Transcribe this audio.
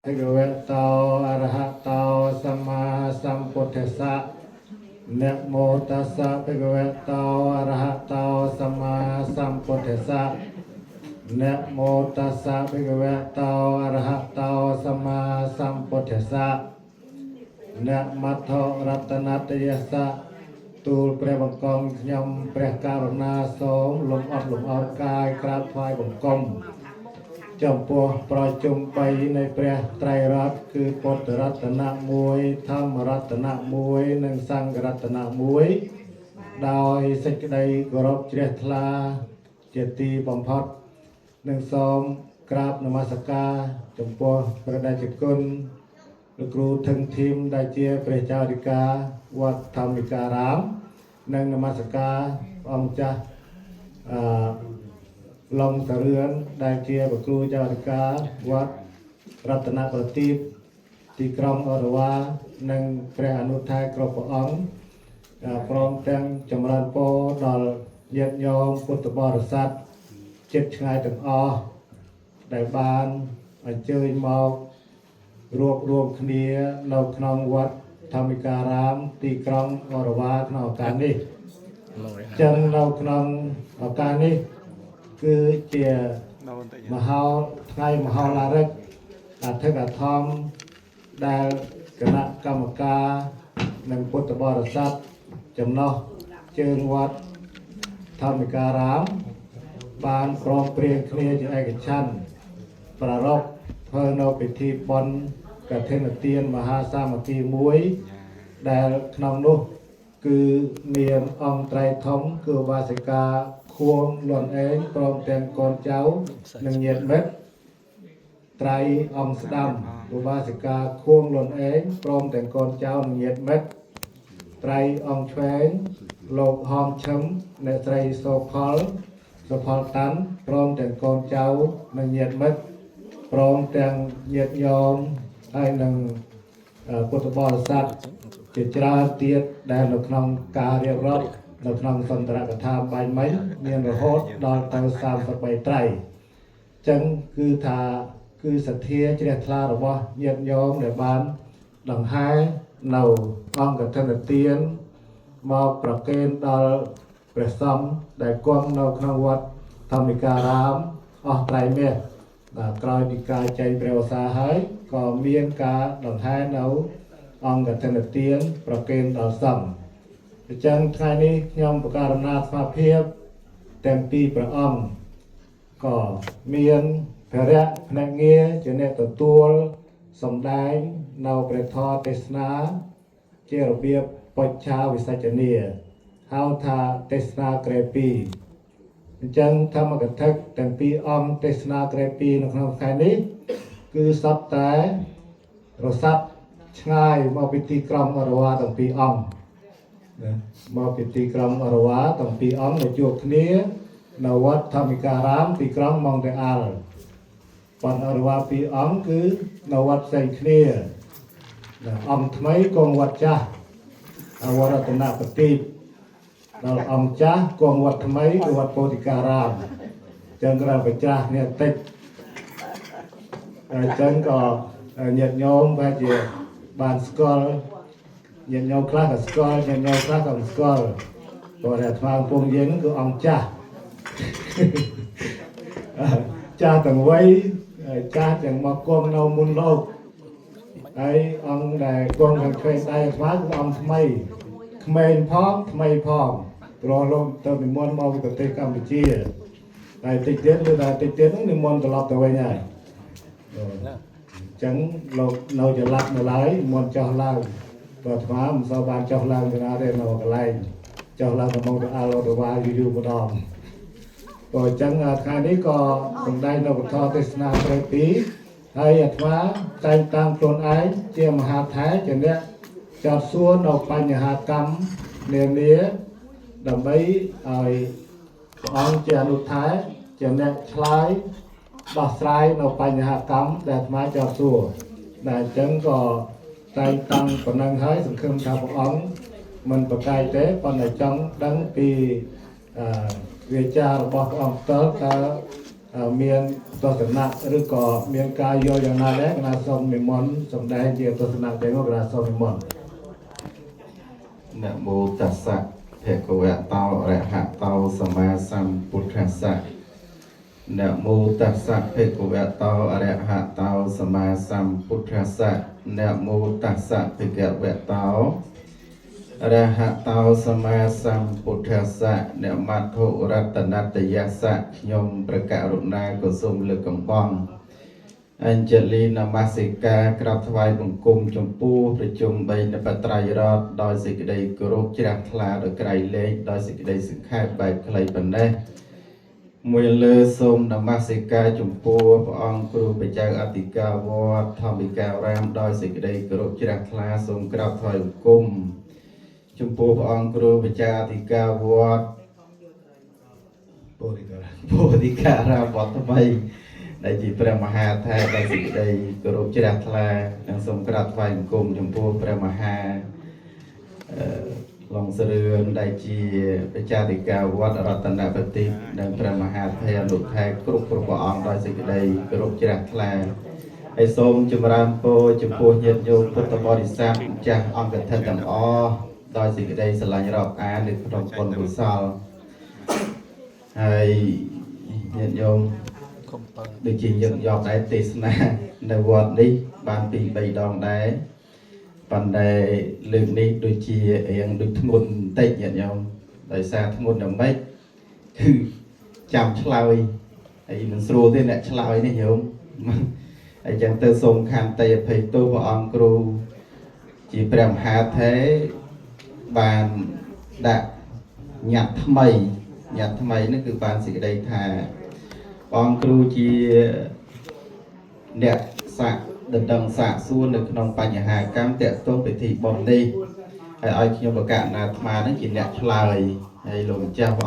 ភគវតោអរហតោសម្មាសម្ពុទ្ធស្សៈនមោតស្សៈភគវតោអរហតោសម្មាសម្ពុទ្ធស្សៈនមោតស្សៈភគវតោអរហតោសម្មាសម្ពុទ្ធស្សៈនមត្ថរតនតយស្សៈទូលព្រះបង្កងខ្ញុំព្រះករុណាសូមលំអត់លំអរកាយក្រាបថ្វាយបង្គំ ចំពោះប្រជុំ3នៃព្រះត្រៃរតន៍គឺពុទ្ធរតនៈ1ធម្មរតនៈ1និងសង្ឃរតនៈ1ដោយសេចក្តីគោរពជ្រះថ្លាជាទីបំផុតនិងសូមក្រាបនមស្ការចំពោះព្រះតេជគុណលោកគ្រូថឹងធីមដែលជាព្រះចៅអធិការវត្តធម្មិការាម និងនមស្ការព្រះអង្គចាស់អឺ ឡុងសារឿនដែលជាប្រគ្រូចៅអធិការវត្តរតនប្រទីបទីក្រុងអរវ៉ានិងព្រះអនុថែគ្រប់ព្រះអង្គព្រមទាំងចម្រើនពរដល់ញាតិញោមពុទ្ធបរិស័ទចិត្តឆ្ងាយទាំងអស់ដែលបានអញ្ជើញមករួបរួមគ្នានៅក្នុងវត្តធម្មិការាមទីក្រុងអរវ៉ាក្នុងឱកាសនេះចឹងនៅក្នុងឱកាសនេះ គឺជាមហោថ្ងៃមហោឡារិកអធិកអធមដែលគណៈកម្មការនិងពុទ្ធបរិស័ទចំណោះជើងវត្តធម្មិការាម បានព្រមព្រៀងគ្នាជាឯកច្ឆន្ទប្រារព្ធធ្វើនៅពិធីបុណ្យកឋិនទានមហាសាមគ្គីមួយ ដែលក្នុងនោះគឺមានអង្គត្រៃធំគឺឧបាសិកាខួងលន់ឯងព្រមទាំងកូនចៅនិងញាតិមិត្តត្រៃអង្គស្ដាំឧបាសិកាខួងលន់ឯងព្រមទាំងកូនចៅនិងញាតិមិត្តត្រៃអង្គឆ្វេងលោកហងឈឹមអ្នកស្រីសូផលសុផលតាន់ព្រមទាំងកូនចៅនិងញាតិមិត្តព្រមទាំងញាតិញោមហើយនិងពុទ្ធបរិស័ទ ជាច្រើនទៀតដែលនៅក្នុងការរៀបរាប់នៅក្នុងសន្ទរកថាបាញ់មិញមានរហូតដល់ទៅ33ត្រៃអញ្ចឹងគឺថាគឺសទ្ធាជ្រះថ្លារបស់ញាតិញោមដែលបានដង្ហែនៅអង្គកឋិនទានមកប្រគេនដល់ព្រះសង្ឃដែលគង់នៅក្នុងវត្តធម្មិការាមអស់ត្រៃមាសបាទក្រោយពីការចែងព្រះវស្សាហើយក៏មានការដង្ហែនៅ អង្គកឋិនទានប្រគេនដល់សង្ឃអញ្ចឹងថ្ងៃនេះខ្ញុំប្រកាសណាស្មាភាពទាំងពីរព្រះអង្គក៏មានភារៈភ្នាក់ងារជាអ្នកទទួលសម្ដែងនៅព្រះធម៌ទេសនា ជារបៀបបច្ឆាវិសជ្ជនាហៅថាទេសនាក្រែ2អញ្ចឹងធម្មកថាទាំងពីរអង្គទេសនាក្រែ2នៅក្នុងថ្ងៃនេះគឺសត្វតែរស័ព្ទ ឆ្ងាយមកពីទីក្រុងអរវ៉ាទាំងពីរអង្គណាមកពីទីក្រុងអរវ៉ាទាំងពីរអង្គមកជួបគ្នានៅវត្តធម្មិការាមទីក្រុងម៉ុងត្រេអាល់ប៉ុន្តែអរវ៉ាពីរអង្គគឺនៅវត្តផ្សេងគ្នាណាអង្គថ្មីគង់វត្តចាស់អវរតនប្រទីបដល់អង្គចាស់គង់វត្តថ្មីគឺវត្តពោធិការាមអញ្ចឹងក្រៅប្រចាស់គ្នាតិចអញ្ចឹងក៏ញាតិញោមប្រហែលជាបានស្គាល់ញាតិញោមខ្លះក៏ស្គាល់ញាតិញោមខ្លះក៏មិនស្គាល់ព្រោះតែអាត្មាកំពុងយើងហ្នឹងគឺអង្គចាស់ ចាស់ទាំងវ័យចាស់ទាំងមកគង់នៅមុនលោកហើយអង្គដែលគង់ខាងឆ្វេងដៃអាត្មាគឺអង្គថ្មីក្មេងផងថ្មីផងព្រោះលោកទៅនិមន្តមកពីប្រទេសកម្ពុជាតែតិចទៀតឬតែតិចទៀតហ្នឹងនិមន្តត្រឡប់ទៅវិញហើយអញ្ចឹងលោកនៅចល័តនៅឡើយនិមន្តចុះឡើងព្រោះអាត្មាមិនសូវបានចុះឡើងទៅណាទេនៅកន្លែងចុះឡើងទៅមកទៅអាល់ទៅវ៉ាយូរយូរម្ដង ក៏អញ្ចឹងថ្ងៃនេះក៏សម្ដែងនៅពធទេសនាព្រៃពីរហើយអាត្មាតែងតាំងខ្លួនឯងជាមហាថែជាអ្នកចោទសួរនៅបញ្ហាកម្មនានាដើម្បីឲ្យព្រះអង្គជាអនុថែជាអ្នកឆ្លើយដោះស្រាយនៅបញ្ហាកម្មដែលអាត្មាចោទសួរដែលអញ្ចឹងក៏តែងតាំងប៉ុណ្ណឹងហើយសង្ឃឹមថាព្រះអង្គមិនប្រកែកទេប៉ុន្តែចង់ដឹងពីអឺ វាចារបស់ព្រះអង្គផ្ទាល់តើ មានទស្សនៈឬក៏មានការយល់យ៉ាងណាដែរកណាសូមនិមន្តសម្ដែងជាទស្សនៈទាំងនោះកណាសូមនិមន្ត នមោតស្សៈភគវៈតោអរហតោសម្មាសម្ពុទ្ធស្សៈនមោតស្សៈភគវៈតោអរហតោសម្មាសម្ពុទ្ធស្សៈនមោតស្សៈភគវៈតោអរហតោសម្មាសម្ពុទ្ធស្សៈនមត្ថុរតនតយស្សៈខ្ញុំព្រះករុណាក៏សូមលើកកំបង អញ្ជលីនមស្ការក្រាបថ្វាយបង្គំចំពោះប្រជុំ3នៃបត្រៃរតដោយសេចក្តីគោរពជ្រះថ្លាដោយក្រៃលែងដោយសេចក្តីសង្ខេបបែបខ្លីប៉ុណ្ណេះមួយលើសូមនមស្ការចំពោះព្រះអង្គគ្រូបច្ចេកអធិការវត្តធម្មិការាមដោយសេចក្តីគោរពជ្រះថ្លាសូមក្រាបថ្វាយបង្គំចំពោះព្រះអង្គគ្រូបច្ចេកអធិការវត្ត ពោធិការ ពោធិការាមវត្តថ្មីដែលជាព្រះមហាថេរដោយសេចក្តីគោរពជ្រះថ្លានិងសូមក្រាបថ្វាយបង្គំចំពោះព្រះមហាអឺឡុងសរឿនដែលជាប្រជាធិការវត្តរតនបតិនិងព្រះមហាថេរអនុថេរគ្រប់គ្រប់ព្រះអង្គដោយសេចក្តីគោរពជ្រះថ្លាហើយសូមចម្រើនពរចំពោះញាតិញោមពុទ្ធបរិស័ទម្ចាស់អង្គកឋិនទាំងអស់ដោយសេចក្តីស្រឡាញ់រាប់អាននៅក្នុងបុណ្យកុសលហើយញាតិញោម ដូចជាញឹកញាប់ដែរទេសនានៅវត្តនេះបានពី3ដងដែរប៉ុន្តែលើកនេះដូចជារៀងដូចធ្ងន់បន្តិចញាតិញោមដោយសារធ្ងន់ដល់ម៉េចគឺចាំឆ្លើយហើយមិនស្រួលទេអ្នកឆ្លើយនេះញោមហើយចឹងទៅសូមខន្តីអភ័យទោសព្រះអង្គគ្រូជាព្រះមហាថេរបានដាក់ញត្តិថ្មីញត្តិថ្មីនេះគឺបានសេចក្តីថា ព្រះអង្គគ្រូជាអ្នកសាកដណ្ដឹងសាកសួរនៅក្នុងបញ្ហាកម្មតកតងពិធីបុណ្យនេះហើយឲ្យខ្ញុំបកណាអាត្មានឹងជាអ្នកឆ្លើយហើយលោកម្ចាស់ព្រះ